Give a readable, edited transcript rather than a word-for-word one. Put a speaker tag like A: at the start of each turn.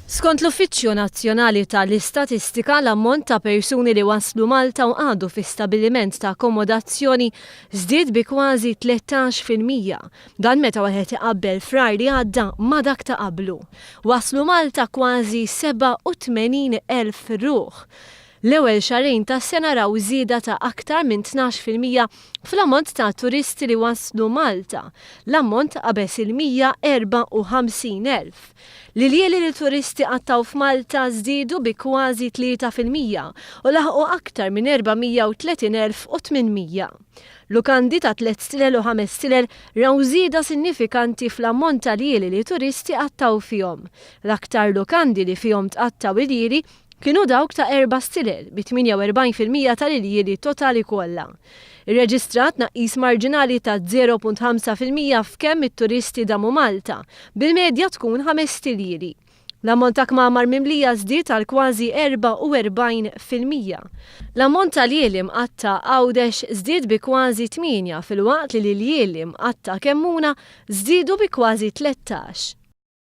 A: Skont l-Uffiċċju Nazzjonali ta' l-Istatistika, l-ammont ta' persuni li waslu Malta u qagħdu fi stabbiliment ta' akkomodazzjoni żdied bi kważi 13%. Dan meta wieħed iqabbel Frar li għadda ma' dak ta' qablu. Waslu Malta kważi 87,000 ruħ. L-ewwel xahrejn tas-sena raw żieda ta' aktar minn 12% fl-ammont ta' turisti li waslu Malta. L-ammont qabeż il-154,000. L-iljieli li turisti qattgħu f'Malta żdiedu bi kważi 3% u laħqu aktar minn 430,800. Lukandi ta' tlett stilel u ħames stilel raw żieda sinnifikanti fl-ammont ta' ljieli li turisti qattgħu fihom. L-aktar lukandi li fihom tqattgħu iljieli kienu dawk ta' erba' stilel, bi 48% tal-iljieli totali kollha. Irreġistrat tnaqqis marġinali ta' 0.5% f'kemm it-turisti damu Malta, bil-medja tkun ħamest iljieli. L-ammont ta' kmamar mimlija żdied għal kważi 44%. L-ammont ta' ljieli mqatta' Għawdex żdied bi kważi tmienja filwaqt li l-iljieli mqatta' Kemmuna żdiedu bi kważi 13.